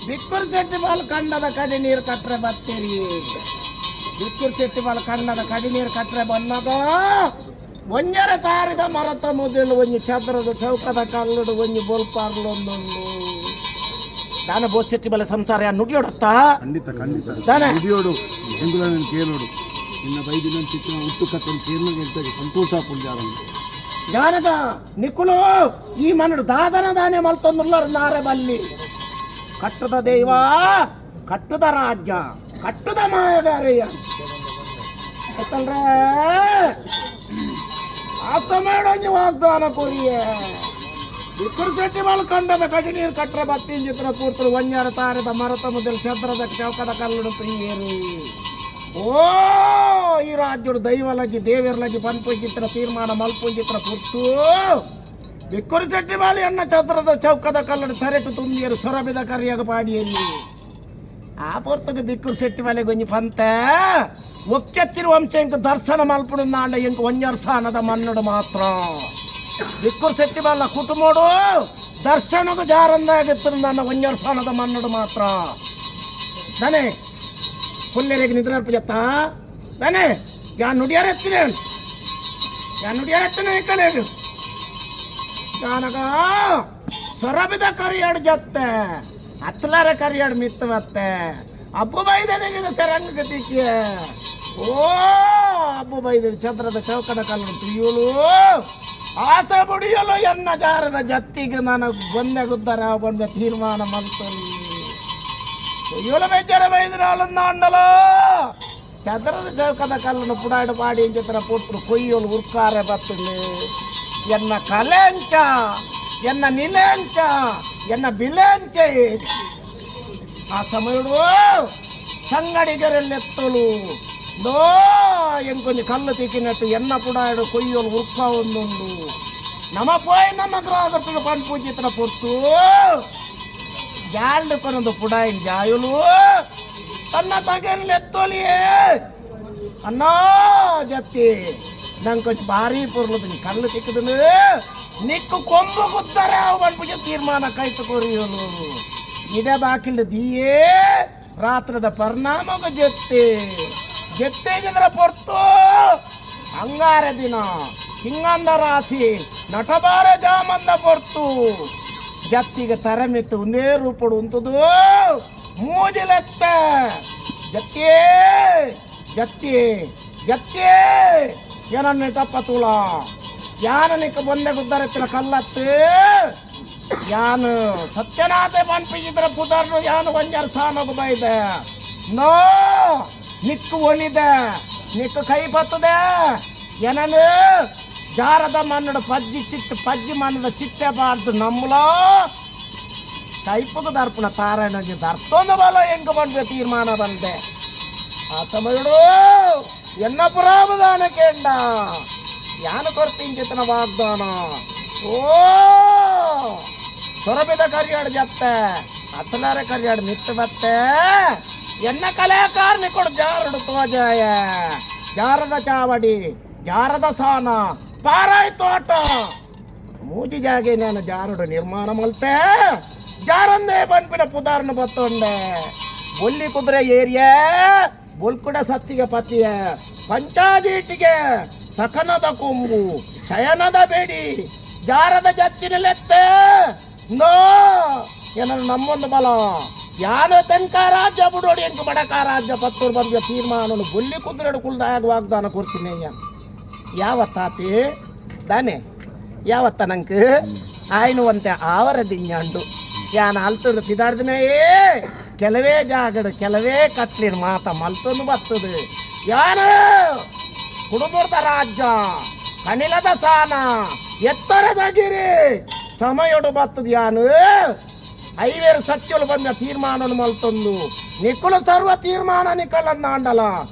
ಬಿಕ್ಕುರ್ Shetty ball ಕಂಡದ ಕಡಿ ನೀರು ಕಟ್ರೆ ಬತ್ತೀರಿ. ಬಿಕ್ಕುರ್ Shetty ball ಕಂಡದ ಕಡಿ ನೀರು ಕಟ್ರೆ ಬಂದಾಗ ಒಂಜರ ತಾರಿದ ಮರತ ಮೊದಲು ಒಂಜಿ ಚದ್ರದ ಚೌಕದ ಕಲ್ಲುಡು ಒಂಜಿ ಬೋಲ್ಪಾರ್ಲೊಂದುಂಡು. ದಾನ ಬೋಸ್ ಶೆಟ್ಟಿ ಬಲೆ ಸಂಸಾರ ನುಡಿಯೋಡತ್ತಾ? ಖಂಡಿತ ಖಂಡಿತ. ತಾನೆ? ನುಡಿಯೋಡು ಎಂಗುಲನ್ನು ಕೇಳೋಡು. ನಿನ್ನ ಬೈದಿನ ಚಿಕ್ಕ ಹುಟ್ಟು ಕತ್ತನ್ನು ಕೇಳಲು ಸಂತೋಷ ಪುಂಜಾರಂದು. ಜ್ಞಾನದ ನಿಕ್ಕುಲು ಈ ಮನಡು ದಾದನ ದಾನೆ ಮಲ್ತೊಂದುಲ್ಲರು ನಾರೆ ಬಲ್ಲಿ. ಕಟ್ಟದ ದೈವ, ಕಟ್ಟದ ರಾಜ್ಯ, ಕಟ್ಟದ ಮಾಯಗಾರಯ್ಯ ಗೊತ್ತಲ್ರೇ. ಆ ಸಮಯಡೊಂಜಿ ವಾಗ್ದಾನ ಕೊರಿಯೆ. ಇಕ್ಕರು ಶೆಟ್ಟಿ వాళ్ళు ಕಂಡದ ಕಡಿ ನೀರು ಕಟ್ಟರೆ ಬತ್ತಿ ಚಿತ್ರ ಪೂರ್ತರು ಒಂಜಾರ ತಾರದ ಮರತ ಮೊದಲು ಚದ್ರದ ಚೌಕದ ಕಲ್ಲುಡು ಪ್ರಿಯರು. ಓ ಈ ರಾಜ್ಯಡು ದೈವಲಗಿ ದೇವಿರ್ಲಗಿ ಪನ್ಪುಂಚಿತ್ರ ತೀರ್ಮಾನ ಮಲ್ಪುಂಚಿತ್ರ ಪುರ್ತು ಬಿಕ್ಕುರು ಶೆಟ್ಟಿ ಬಾಲಿ ಅನ್ನ ಚದ್ರದ ಚೌಕದ ಕಲ್ಲಡು ಸರೆಟು ತುಂಬಿಯರು ಸೊರಬಿದ ಕರಿಯಾಗ ಪಾಡಿಯಲ್ಲಿ. ಆ ಪೊರ್ತುಗು ಬಿಕ್ಕುರು ಶೆಟ್ಟಿ ಬಾಲೆ ಗೊಂಜಿ ಪಂತ ಒಕ್ಕೆತ್ತಿರು ವಂಶ ಇಂಕ ದರ್ಶನ ಮಲ್ಪುಡು ನಾಂಡ ಇಂಕ ಒಂಜರ್ ಸ್ಥಾನದ ಮನ್ನಡು ಮಾತ್ರ. ಬಿಕ್ಕುರು ಶೆಟ್ಟಿ ಬಾಲ ಕುಟುಂಬಡು ದರ್ಶನకు ಜಾರಂದಾಗಿತ್ತು ನನ್ನ ಒಂಜರ್ ಸ್ಥಾನದ ಮನ್ನಡು ಮಾತ್ರ. ತಾನೆ ಪುಲ್ಲೆರೆಗೆ ನಿದ್ರೆ ಜತ್ತ ತಾನೆ ಯಾ ನುಡಿಯಾರೆತ್ತಿನ, ಯಾ ನುಡಿಯಾರೆತ್ತಿನ ಕಲೆಗೆ ಜಾನಗ ಸೊರಬಿದ ಕರಿಯಾಡು ಜತ್ತೆ ಅತ್ತಲಾರ ಕರಿಯಾಡು ಮಿತ್ತು ಮತ್ತೆ ಅಬ್ಬು ಬೈದನಿಗೆ ಸೆರಂಗ ತಿಕ್ಕಿಯ. ಓ ಅಬ್ಬು ಬೈದ ಚಂದ್ರದ ಚೌಕದ ಕಲ್ಲು ತುಯ್ಯುಲು ಆಸ ಬುಡಿಯಲು ಎನ್ನ ಜಾರದ ಜತ್ತಿಗೆ ನಾನು ಬಂದೆ ಗುದ್ದರ ಬಂದ ತೀರ್ಮಾನ ಮಲ್ತಲ್ಲಿ. ಕೊಯ್ಯುಲ ಬೆಜ್ಜರ ಬೈದಿರಾಳಂದಾಂಡಲ ಚದರದ ಚೌಕದ ಕಲ್ಲನ್ನು ಪುಡಾಡು ಪಾಡಿ ಇಂಚಿತ್ರ ಪುಟ್ರು ಕೊಯ್ಯೋಲು ಉರ್ಕಾರೆ ಬತ್ತುಂಡು. ಎನ್ನ ಕಲೆಂಚ, ಎನ್ನ ನಿಲೆಂಚ, ಎನ್ನ ಬಿಲೆಂಚ. ಆ ಸಮಯಡು ಸಂಗಡಿಗರೆಲ್ಲೆತ್ತಲು ದೋ ಎಂಕೊಂಜಿ ಕಲ್ಲು ತಿಕ್ಕಿನಟ್ಟು ಎನ್ನ ಪುಡಾಡು ಕೊಯ್ಯೋಲು ಉರ್ಕ ಒಂದುಂಡು. ನಮ ಪೋಯ್ ನಮ್ಮ ಗ್ರಾಹಕರು ಪನ್ಪೂಜಿತ್ರ ಪೊರ್ತು ಜಾಲ್ಡು ಕೊನೊಂದು ಪುಡಾಯಿನ್ ಜಾಯುಲು ತನ್ನ ತಗೆಲ್ಲೆತ್ತೊಲಿಯೇ. ಅಣ್ಣಾ ಜತ್ತಿ ನಂಗೆ ಭಾರಿ ಪೊರ್ಲು ಕಲ್ಲು ತಿಕ್ಕದನು ನಿಕ್ಕು ಕೊಂಬು ಗುತ್ತಾರೆ ಅವು ಪನ್ಪುಜ ತೀರ್ಮಾನ ಕೈತು ಕೊರಿಯಲು. ಇದೇ ಬಾಕಿಲ್ಡು ದಿಯೇ ರಾತ್ರದ ಪರಿಣಾಮಗ ಜೆತ್ತೆ ಜೆತ್ತೆಗಿದ್ರ ಪೊರ್ತು ಅಂಗಾರ ದಿನ ಹಿಂಗಂದ ರಾಶಿ ನಟಬಾರ ಜಾಮಂದ ಪೊರ್ತು ಜತ್ತಿಗೆ ತರಮಿತ್ತು ಒಂದೇ ರೂಪಡು ಉಂತದು ಮೂಜಿಲೆತ್ತ ಜತ್ತೇ ಜತ್ತಿ ಜತ್ತೇ ಏನನ್ನ ತಪ್ಪ ತೂಳ ಯಾನ ನಿಕ್ಕ ಬಂದೆ ಗುದ್ದರೆತ್ತಿನ ಕಲ್ಲತ್ತು ಯಾನು ಸತ್ಯನಾಥ ಪನ್ಪಿಜಿದ್ರ ಪುದರ್ನು ಯಾನು ಒಂಜಾರು ಸ್ಥಾನಕ್ಕೆ ಬೈದೆ ನೋ ನಿಕ್ಕು ಒಲಿದೆ ನಿಕ್ಕು ಕೈ ಬತ್ತದೆ ಏನನು ಜಾರದ ಮನ್ನಡ ಪಜ್ಜಿ ಚಿಟ್ಟು ಪಜ್ಜಿ ಮನ್ನದ ಚಿಟ್ಟೆ ಬಾರ್ದು ನಮ್ಮಲೋ ಕೈಪದ ದರ್ಪಣ ತಾರಾಯಣ ದರ್ತೊಂದು ಬಲ ಎಂಕ ಬಂದೆ ತೀರ್ಮಾನ ಬಂದೆ. ಆ ಸಮಯಡು ಎನ್ನ ಪುರಾವದಾನ ಕೇಂಡ ಯಾನ ಕೊರ್ತಿಂಚಿತನ ವಾಗ್ದಾನ. ಓ ಸೊರಬಿದ ಕರಿಯಾಡು ಜತ್ತೆ ಅತ್ತಲಾರ ಕರಿಯಾಡು ಮಿತ್ತು ಬತ್ತೆ ಎನ್ನ ಕಲಾಕಾರನಿ ಕೊಡು ಜಾರಡು ತೋಜಾಯ ಜಾರದ ಚಾವಡಿ ಜಾರದ ಸಾನ ಪಾರಾಯ್ ತೋಟ ಮೂಜಿ ಜಾಗೆ ನಾನು ಜಾರುಡು ನಿರ್ಮಾಣ ಮಲ್ತೆ ಜಾರಂದೇ ಬನ್ಪಿನ ಪುದಾರ್ನ ಬತ್ತೊಂಡೆ. ಬೊಲ್ಲಿ ಕುದುರೆ ಏರಿಯ ಬೊಲ್ಕುಡ ಸತ್ತಿಗೆ ಪತಿಯ ಪಂಚಾದೀಟಿಗೆ ಸಕನದ ಕೊಂಬು ಶಯನದ ಬೇಡಿ ಜಾರದ ಜತ್ತಿನಲೆತ್ತೆ ನೋ ಏನನ್ನು ನಮ್ಮೊಂದು ಬಲ ಯಾನು ತೆಂಕ ರಾಜ್ಯ ಬುಡೋಡಿ ಎಂಕ ಬಡಕ ರಾಜ್ಯ ಪತ್ತೂರು ಬಂದ ತೀರ್ಮಾನನು ಬೊಲ್ಲಿ ಕುದುರೆಡು ಕುಲ್ದಾಗ ವಾಗ್ದಾನ ಕೊಡ್ತೀನಿ. ಯಾವ ತಾತಿ ದಾನೆ ಯಾವತ್ತ ನಂಗೆ ಆಯ್ನು ಒಂತೆ ಆವರ ದಿಂಜಾಂಡು ಯಾನ ಅಲ್ತುಡು ತಿದಾರ್ದನೇ ಕೆಲವೇ ಜಾಗಡು ಕೆಲವೇ ಕಟ್ಲಿನ ಮಾತ ಮಲ್ತೊಂದು ಬರ್ತದೆ. ಯಾನು ಕುಡುಬುರ್ದ ರಾಜ್ಯ ಕಣಿಲದ ಸಾನ ಎತ್ತರದ ಗಿರಿ ಸಮಯಡು ಬರ್ತದೆ. ಯಾನು ಐವೇರು ಸತ್ಯಲು ಬಂದ ತೀರ್ಮಾನನು ಮಲ್ತೊಂದು ನಿಕ್ಕುಲು ಸರ್ವ ತೀರ್ಮಾನ ನಿಕ್ಕಲನ್ನಾಂಡಲ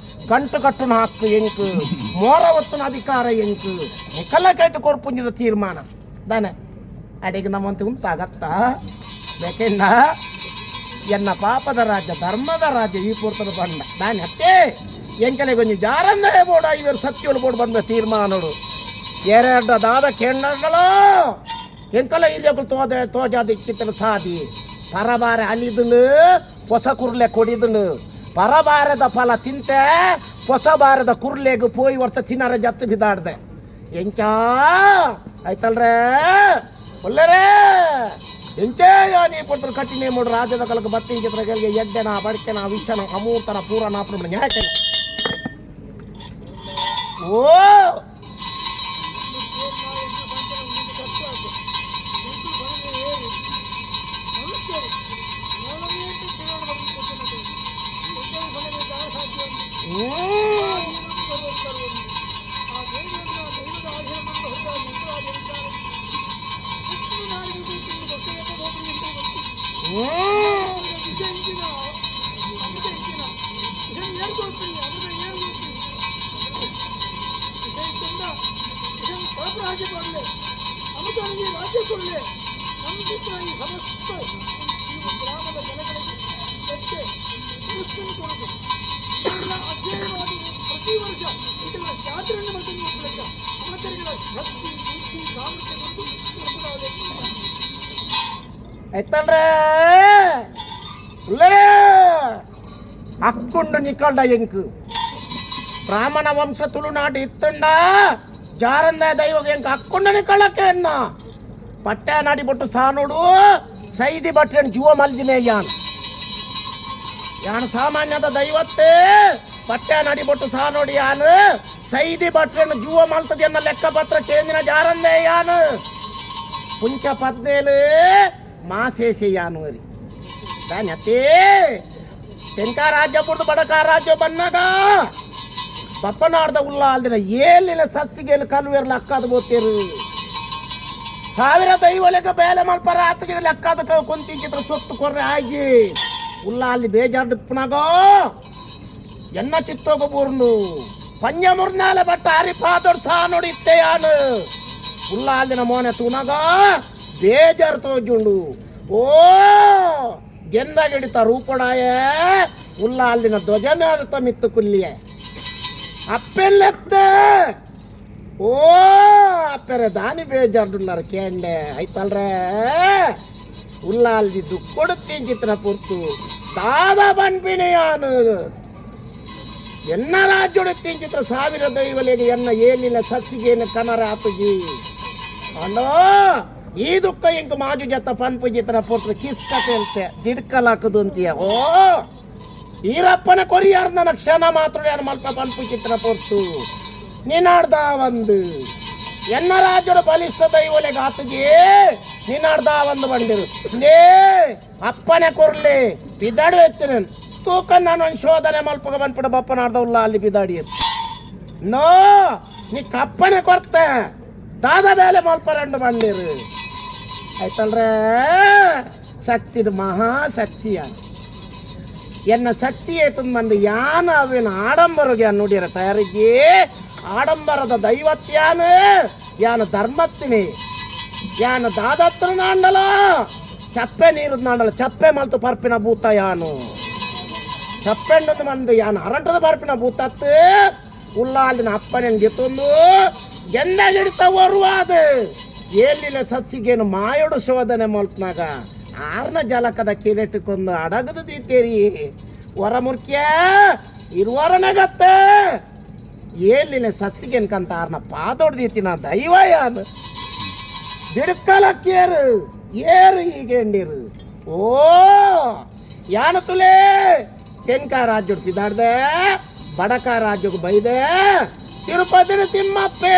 ಗಂಟು ಕಟ್ಟುನ ಹಕ್ಕು ಎಂಕು ಮೋರ ಒತ್ತುನ ಅಧಿಕಾರ ಎಂಕು ನಿಕ್ಕಲ್ಲ ಕೈಟು ಕೊರ್ಪುಂಜಿದ ತೀರ್ಮಾನ ದಾನೆ ಅಡಿಗೆ ನಮ್ಮಂತೆ ಉಂಟಾಗತ್ತ ಬೇಕೆಂಡ ಎನ್ನ ಪಾಪದ ರಾಜ್ಯ ಧರ್ಮದ ರಾಜ್ಯ ಈ ಪೂರ್ತದ ಬಂಡ ದಾನೆ ಅತ್ತೆ ಎಂಕಲೆ ಗೊಂಜಿ ಜಾರಂದೇ ಬೋಡ ಇವರು ಸತ್ಯಗಳು ಬೋಡು ಬಂದ ತೀರ್ಮಾನಡು ಎರಡ ದಾದ ಕೆಂಡಗಳು ಎಂಕಲ ಇಲ್ಲಿ ತೋದೆ ತೋಜಾದಿಕ್ಕಿತ್ತಲು ಸಾದಿ. ಪರಬಾರೆ ಅಲಿದುಂಡು ಹೊಸ ಕುರ್ಲೆ ಕೊಡಿದುಂಡು ಪರಬಾರದ ಫಲ ತಿಂತೆ ಹೊಸ ಬಾರದ ಕುರ್ಲೆಗ್ ಪೋಯಿ ವರ್ಷ ತಿನ್ನರ ಜತ್ತು ಬಿದಾಡ್ದೆ ಎಂಚ ಆಯ್ತಲ್ರೇ ಒಳ್ಳೆರೇ ಎಂಚೇ ನೀ ಪುತ್ರ ಕಟ್ಟಿನೇ ಮೂಡು ರಾಜ್ಯದ ಕಲಕ ಬತ್ತಿನ ಚಿತ್ರಗಳಿಗೆ ಎಡ್ಡೆನ ಬಡ್ಕೆನ ವಿಷನ ಅಮೂರ್ತನ ಪೂರನ ಅಪೂರ್ಣ ನ್ಯಾಯನ ಓ ಆಯ್ತಲ್ರೇ ಉಲ್ಲರೇ ಅಕ್ಕೊಂಡು ನಿಕ್ಕಲ್ಡ ಎಂಕು ಬ್ರಾಹ್ಮಣ ವಂಶ ತುಳುನಾಡು ಇತ್ತಂಡ ಜಾರಂದ ದೈವ ಎಂಕ್ ಅಕ್ಕೊಂಡು ನಿಕ್ಕಳಕ್ಕೆ ಅನ್ನ ಪಟ್ಟೆ ನಾಡಿ ಬೊಟ್ಟು ಸಾನೋಡು ಸೈದಿ ಬಟ್ಟೆನ್ ಜೀವ ಮಲ್ದಿನೇ ಯಾನ್ ಯಾನ್ ಸಾಮಾನ್ಯದ ದೈವತ್ತೆ ಪಟ್ಟೆ ನಾಡಿ ಬೊಟ್ಟು ಸಾನೋಡು ಯಾನ್ ಸೈದಿ ಬಟ್ಟೆನ್ ಜೀವ ಮಲ್ತದೆ ಎನ್ನ ಲೆಕ್ಕ ಪತ್ರ ಕೇಂದ್ರ ಜಾರಂದೆ ಯಾನ್ ಪುಂಚ ಪದ್ನೇಲು ಮಾಸೇಸೆ ಯಾನು ಅರಿ ದಾನ್ಯತೆ ತೆಂಕ ರಾಜ್ಯ ಬುಡ್ದು ಬಡಕ ರಾಜ್ಯ ಬನ್ನಗ ಬಪ್ಪನಾಡ್ದ ಉಲ್ಲಾಲ್ದಿನ ಏಲಿನ ಸಸ್ಸಿಗೇನು ಕಲ್ವೇರ್ಲ ಅಕ್ಕದ ಬೋತೇರು ಸಾವಿರ ದೈವಲೆಗ ಬೇಲೆ ಮಲ್ಪರ ಆತಗೆ ಲೆಕ್ಕದ ಕೊಂತಿಂಚಿತ್ರ ಸೊತ್ತು ಕೊರ್ರೆ ಆಗಿ ಉಲ್ಲಾಲ್ದಿ ಬೇಜಾರ್ಡಿಪ್ಪನಾಗ ಎನ್ನ ಚಿತ್ತೋಗ ಬೂರ್ನು ಪಂಜ ಮುರ್ನಾಲೆ ಬಟ್ಟ ಹರಿಪಾದೊಡ್ ಸಾ ನೋಡಿ ಇತ್ತೆಯಾನು ಉಲ್ಲಾಲ್ದಿನ ಮೋನೆ ತೂನಾಗ ಬೇಜಾರು ತೋಜುಂಡು ಓ ಗೆಂದಗಿಡಿತ ರೂಪಡಾಯ ಉಲ್ಲಾಲ್ದಿನ ಧ್ವಜ ಮೇಲುತ್ತ ಮಿತ್ತು ಕುಲ್ಲಿಯೆ ಅಪ್ಪೆಲ್ಲೆತ್ತೆ ಓ ಅಪ್ಪೆರೆ ದಾನಿ ಬೇಜಾರ್ಡುಲ್ಲಾರ ಕೇಂಡೆ ಆಯ್ತಲ್ರೇ ಉಲ್ಲಾಲ್ದಿ ದುಕ್ಕೊಡು ತಿಂಚಿತ್ರ ಪುರ್ತು ದಾದ ಬನ್ಪಿಣಿಯಾನು ಎನ್ನ ರಾಜ್ಯೋಡು ತಿಂಚಿತ್ರ ಸಾವಿರ ದೈವಲೆಗೆ ಎನ್ನ ಏನಿಲ್ಲ ಸಸ್ಸಿಗೇನು ಕನರ ಆತುಜಿ ಅಣ್ಣೋ ಈ ದುಃಖ ಇಂಕ ಮಾಜು ಜತ್ತ ಪನ್ಪು ಜಿತ್ರ ಪುರ್ತು ಕಿಸ್ಕ ತೇಲ್ತೆ ದಿಡ್ಕಲಾಕದು ಅಂತೀಯ ಓ ಈರಪ್ಪನ ಕೊರಿಯಾರ್ ನನ್ನ ಕ್ಷಣ ಮಾತ್ರ ಯಾರು ಮಲ್ಪ ಪನ್ಪು ಚಿತ್ರ ಪೊರ್ತು ನಿನಾಡ್ದ ಒಂದು ಎನ್ನ ರಾಜ್ಯದ ಬಲಿಷ್ಠ ದೈವಲೆಗೆ ಆತುಜಿ ನಿನಾಡ್ದ ಒಂದು ಬಂದಿರು ನೇ ಅಪ್ಪನೆ ಕೊರ್ಲಿ ಬಿದಾಡು ಎತ್ತಿನ ತೂಕ ನಾನು ಒಂದು ಶೋಧನೆ ಮಲ್ಪಗ ಬಂದ್ಬಿಡ ಬಪ್ಪನಾಡ್ದ ಉಲ್ಲ ಅಲ್ಲಿ ಬಿದಾಡಿ ನೋ ನೀ ಕಪ್ಪನೆ ಕೊರ್ತೆ ದಾದ ಮೇಲೆ ಮಲ್ಪ ರೆಂಡು ಬಂದಿರು ಆಯ್ತಲ್ರೇ ಶಕ್ತಿದು ಮಹಾಶಕ್ತಿಯ ಎನ್ನ ಶಕ್ತಿ ಏತಂದು ಬಂದು ಯಾನ ಅವೇನು ಆಡಂಬರಗೆ ನುಡಿಯರ ತಯಾರಿಗೆ ಆಡಂಬರದ ದೈವತ್ಯಾನ ಯಾನ ಧರ್ಮತ್ತಿನಿ ಯಾನ ದಾದತ್ರ ನಾಂಡಲ ಚಪ್ಪೆ ನೀರು ನಾಂಡಲ ಚಪ್ಪೆ ಮಲ್ತು ಪರ್ಪಿನ ಭೂತ ಯಾನು ಚಪ್ಪೆಂಡದು ಮಂದು ಯಾನ ಅರಂಟದ ಪರ್ಪಿನ ಭೂತತ್ತು ಉಲ್ಲಾಲಿನ ಅಪ್ಪನೆನ್ ಗೆತ್ತೊಂದು ಗೆಂದ ಗಿಡಿತ ಒರುವಾದ ಏಲಿಲ್ಲ ಸಸ್ಸಿಗೇನು ಮಾಯೋಡು ಶೋಧನೆ ಮಲ್ಪನಾಗ ಆರ್ನ ಜಲಕದ ಕಿರೆಟಕ್ಕೊಂದು ಅಡಗದು ದೀತೇರಿ ಹೊರ ಮುರ್ಕ್ಯ ಇರುವರನಗತ್ತೆ ಏಲಿನ ಸಸ್ಸಿಗೇನ್ಕಂತ ಆರ್ನ ಪಾದೊಡ್ದೀತಿನ ದೈವ ಯಾನು ದಿಡ್ಕಲಕ್ಕೇರು ಏರು ಹೀಗೆಂಡಿರು ಓ ಯಾನ ತುಲೇ ತೆನ್ಕ ರಾಜ್ಯಕ್ಕೆ ಬಿದಾಡ್ದೆ ಬಡಕ ರಾಜ್ಯಕ್ಕೆ ಬೈದೆ ತಿರುಪತಿಡು ತಿಮ್ಮಪ್ಪೆ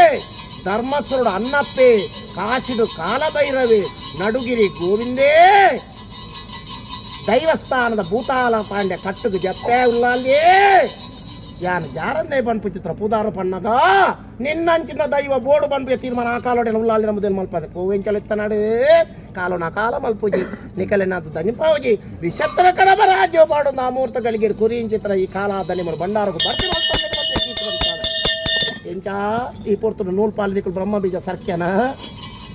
ಧರ್ಮಸ್ಥರುಡು ಅನ್ನಪ್ಪೆ ಕಾಶಿಡು ಕಾಲಭೈರವಿ ನಡುಗಿರಿ ಗೋವಿಂದೇ ದೈವಸ್ಥಾನದ ಭೂತಾಲ ಪಾಂಡ್ಯ ಕಟ್ಟುಗು ಜತ್ತೆ ಉಲ್ಲಾಲ್ಲಿ ಯಾನು ಜಾರಂದೇ ಬನ್ಪು ಚಿತ್ರ ಪೂದಾರ ಪಣ್ಣಗ ನಿನ್ನಂಚಿನ ದೈವ ಬೋರ್ಡು ಬನ್ಪು ತೀರ್ಮಾನ ಆ ಕಾಲೋಡೆ ಉಲ್ಲಾಲಿ ನಮ್ಮದೇನು ಮಲ್ಪದೆ ಕೋವೆಂಚಲೆತ್ತನಾಡು ಕಾಲು ನಾ ಕಾಲ ಮಲ್ಪುಜಿ ನಿಕಲೆನಾದು ದನಿಪಾವುಜಿ ವಿಷತ್ರ ಕಡಬ ರಾಜ್ಯ ಪಾಡು ನಾ ಮೂರ್ತಗಳಿಗೆ ಕುರಿಂಚಿತ್ರ ಈ ಕಾಲ ದನಿಮರು ಬಂಡಾರಗು ಬರ್ತಿ ಎಂಚಾ ಈ ಪೊರ್ತುಡು ನೂಲ್ ಪಾಲು ನಿಕಲು ಬ್ರಹ್ಮ ಬೀಜ ಸರ್ಕ್ಯನ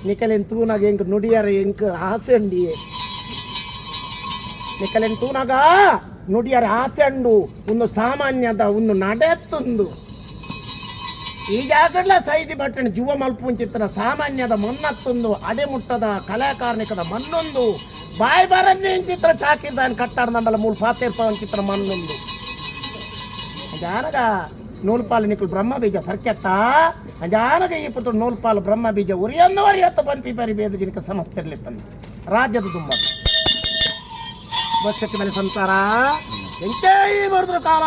ನಿಕಲೆನ್ ತೂನಾಗ ಎಂಕ್ ನುಡಿಯರ ಎಂಕ್ ಆಸೆ ಉಂಡಿ ನಿಕಲೆನ್ ತೂನಾಗ ನುಡಿಯರ ಆಸೆ ಉಂಡು ಒಂದು ಸಾಮಾನ್ಯದ ಒಂದು ನಡೆತ್ತೊಂದು ಈ ಜಾಗಡ್ಲ ಸೈದಿ ಬಟ್ಟಣ ಜೀವ ಮಲ್ಪುಂಚಿತ್ರ ಸಾಮಾನ್ಯದ ಮನ್ನತ್ತೊಂದು ಅಡೆಮುಟ್ಟದ ಕಲಾಕಾರ್ಣಿಕದ ಮನ್ನೊಂದು ಬಾಯಿ ಬರಂಜಿ ಇಂಚಿತ್ರ ಚಾಕಿರ್ದ ಕಟ್ಟಾಡ್ದಂಡಲ ಮೂಲು ಪಾತೇರ್ಪ ಚಿತ್ರ ಮಣ್ಣುಂಡು. ಜಾನಗ ನೂಲ್ಪಾಲು ನಿಕುಲು ಬ್ರಹ್ಮ ಬೀಜ ಸರ್ಕೆತ್ತ ಜಾನಗ ಈ ಪುತ್ರ ನೂಲ್ಪಾಲು ಬ್ರಹ್ಮ ಬೀಜ ಉರಿಯೊಂದು ಒರಿಯತ್ತ ಪನ್ಪಿ ಪರಿ ಬೇದ ಜಿನಕ ಸಮಸ್ಯೆ ಇರ್ಲಿಪ್ಪಂದು ರಾಜ್ಯದ ತುಂಬ ವರ್ಷಕ್ಕೆ ಮೇಲೆ ಸಂಸಾರ ಎಂಚೇ ಬರೆದ್ರು ಕಾಲ.